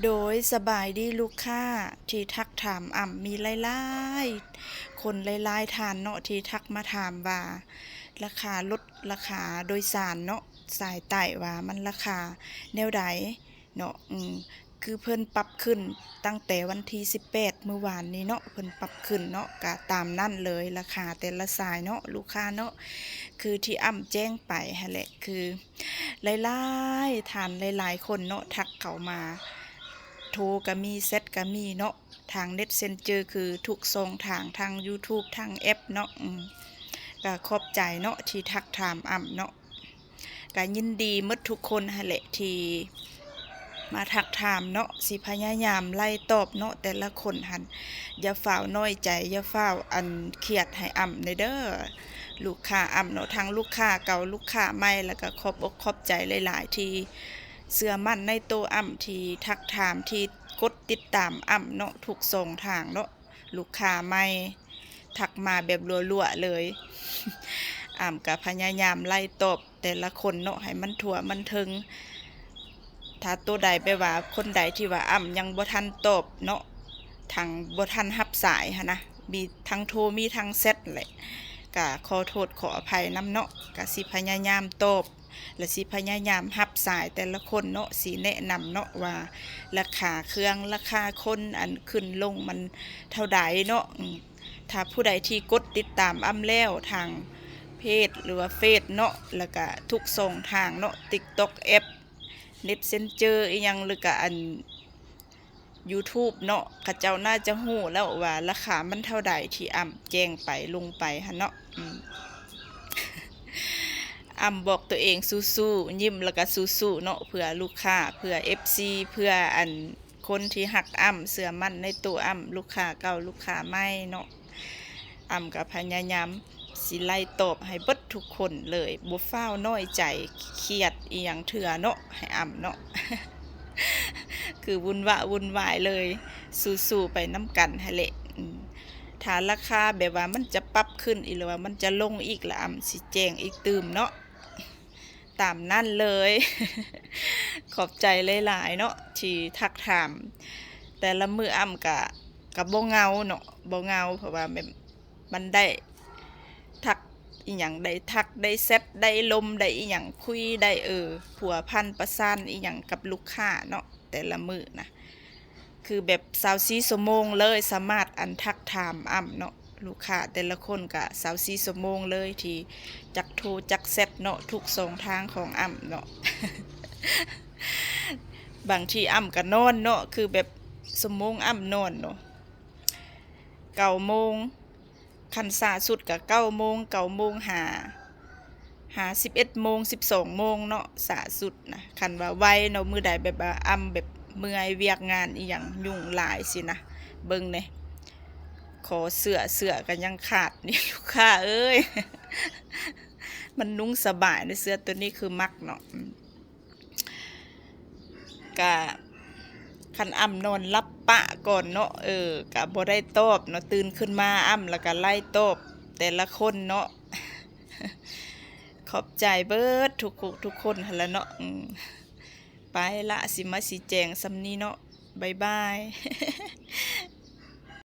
ໂດຍສະບາຍດີລູກຄ້າທີ່ທັກຖາມອ້ຳ ມີຫຼາຍໆຄົນຫຼາຍໆທ່ານເນາະ ທີ່ທັກມາຖາມວ່າ ລາຄາລົດ ລາຄາໂດຍສານເນາະ ສາຍໃຕ້ວ່າມັນລາຄາແນວໃດເນາະ. ອືມ ຄືເພິ່ນປັບຂຶ້ນຕັ້ງແຕ່ວັນທີສິບແປດ ມື້ວານນີ້ເນາະ ເພິ່ນປັບຂຶ້ນເນາະ ກະຕາມນັ້ນເລີຍ ລາຄາແຕ່ລະສາຍເນາະ ລູກຄ້າເນາະ ຄືທີ່ອ້ຳແຈ້ງໄປຫັ້ນແຫຼະ ຄື ຫຼາຍໆທ່ານ ຫຼາຍໆຄົນເນາະ ທັກເຂົ້າມາ ໂທກະມີ ແຊັດກະມີເນາະ ທາງເມັດເຊັນເຈີ ຄືທຸກຊ່ອງທາງ ທາງຢູທູບ ທາງແອັບເນາະ. ອືມ ກະຂອບໃຈເນາະ ທີ່ທັກຖາມອ້ຳເນາະ ກະຍິນດີໝົດທຸກຄົນຫັ້ນແຫຼະ ທີ່ມາທັກຖາມເນາະ ຊິພະຍາຍາມໄລ່ຕອບເນາະ ແຕ່ລະຄົນຫັ້ນ ຢ່າຟ້າວນ້ອຍໃຈ ຢ່າຟ້າວ ອັນ ຄຽດໃຫ້ອ້ຳແດ່ເດີ ລູກຄ້າອ້ຳເນາະ ທັງລູກຄ້າເກົ່າ ລູກຄ້າໃໝ່ ລະກະຂອບອົກຂອບໃຈຫຼາຍໆ ທີ່ເຊື່ອໝັ້ນໃນໂຕອ້ຳ ທີ່ທັກຖາມ ທີ່ກົດຕິດຕາມອ້ຳເນາະ ທຸກຊ່ອງທາງເນາະ. ລູກຄ້າໃໝ່ທັກມາແບບລົວໆເລີຍ ອ້ຳກະພະຍາຍາມໄລ່ຕອບແຕ່ລະຄົນເນາະ ໃຫ້ມັນທົ່ວມັນເຖິງ. ຖ້າໂຕໃດ ແບບວ່າຄົນໃດທີ່ວ່າອ້ຳຍັງບໍ່ທັນຕອບເນາະ ທັງບໍ່ທັນຮັບສາຍຫັ້ນນະ ມີທັງໂທ ມີທັງແຊັດແຫຼະ ກະຂໍໂທດຂໍອະໄພນຳເນາະ ກະຊິພະຍາຍາມຕອບ ລະຊິພະຍາຍາມຮັບສາຍແຕ່ລະຄົນເນາະ ຊິແນະນຳເນາະວ່າ ລາຄາເຄື່ອງ ລາຄາຄົນ ອັນ ຂຶ້ນລົງມັນເທົ່າໃດເນາະ. ອືມ ຖ້າຜູ້ໃດທີ່ກົດຕິດຕາມອ້ຳແລ້ວ ທາງເພຈ ຫຼືວ່າເຟສເນາະ ລະກະທຸກຊ່ອງທາງເນາະ ຕິກຕັອກ ແອັບ ເມັດເຊັນເຈີ ອີ່ຫຍັງ ລະກະ ອັນ ຢູທູບເນາະ ເຂົາເຈົ້າໜ້າຈະຮູ້ແລ້ວວ່າລາຄາມັນເທົ່າໃດ ທີ່ອ້ຳແຈ້ງໄປ ລົງໄປຫັ້ນເນາະ. ອືມ ອ້ຳບອກໂຕເອງສູ້ໆ ຍິ້ມ ລະກະສູ້ໆເນາະ ເພື່ອລູກຄ້າ ເພື່ອເອັບຊີ ເພື່ອ ອັນ ຄົນທີ່ຮັກອ້ຳ ເຊື່ອໝັ້ນໃນໂຕອ້ຳ ລູກຄ້າເກົ່າ ລູກຄ້າໃໝ່ເນາະ. ອ້ຳກະພະຍາຍາມຊິໄລ່ຕອບໃຫ້ເບິດທຸກຄົນເລີຍ ບໍ່ຟ້າວນ້ອຍໃຈຄຽດອີ່ຫຍັງເທື່ອເນາະ ໃຫ້ອ້ຳເນາະ ຄືວຸ່ນວະວຸ່ນວາຍເລີຍ ສູ້ໆໄປນຳກັນຫັ້ນແຫຼະ. ອືມ ຖ້າລາຄາແບບວ່າມັນຈະປັບຂຶ້ນອີກ ຫຼືວ່າມັນຈະລົງອີກ ລະອ້ຳຊິແຈ້ງອີກຕື່ມເນາະ. ຕາມນັ້ນເລີຍ ຂອບໃຈຫຼາຍໆເນາະ ທີ່ທັກຖາມ ແຕ່ລະມື້ອ້ຳກະ ກະບໍ່ເຫງົາເນາະ ບໍ່ເຫງົາ ເພາະວ່າແບບ ມັນໄດ້ທັກອີ່ຫຍັງ ໄດ້ທັກ ໄດ້ແຊັດ ໄດ້ລົມ ໄດ້ອີ່ຫຍັງ ຄຸຍໄດ້ ເອີ ພົວພັນປະສານອີ່ຫຍັງກັບລູກຄ້າເນາະ ແຕ່ລະມື້ນະ ຄືແບບຊາວສີ່ຊົ່ວໂມງເລີຍ ສາມາດ ອັນ ທັກຖາມອ້ຳເນາະ ລູກຄ້າແຕ່ລະຄົນກະຊາວສີ່ຊົ່ວໂມງເລີຍ ທີ່ຈັກໂທຈັກແຊັດເນາະ ທຸກຊ່ອງທາງຂອງອ້ຳເນາະ. ບາງທີອ້ຳກະນອນເນາະ ຄືແບບຊົ່ວໂມງອ້ຳນອນເນາະ ເກົ້າໂມງ ຄັນຊ້າສຸດກະເກົ້າໂມງ ເກົ້າໂມງຫາ ຫາສິບເອັດໂມງ ສິບສອງໂມງເນາະ ຊ້າສຸດນະ. ຄັນວ່າໄວເນາະ ມື້ໃດແບບວ່າອ້ຳແບບເມື່ອຍວຽກງານອີ່ຫຍັງຫຍຸ້ງຫຼາຍຊີ້ນະ ເບິ່ງແດ່ ຂໍເສື້ອ ເສື້ອກະຍັງຂາດນີ້ ລູກຄ້າເອີຍ ມັນນຸ່ງສະບາຍເດ້ ເສື້ອໂຕນີ້ຄືມັກເນາະ. ກະຄັນອ້ຳນອນຫຼັບປະກ່ອນເນາະ ເອີ ກະບໍ່ໄດ້ຕອບເນາະ ຕື່ນຂຶ້ນມາອ້ຳລະກະໄລ່ຕອບແຕ່ລະຄົນເນາະ. ຂອບໃຈເບິດທຸກຜູ້ທຸກຄົນຫັ້ນລະເນາະ. ອືມ ໄປລະ ຊິມາຊີ້ແຈງສ່ຳນີ້ເນາະ ບາຍບາຍ.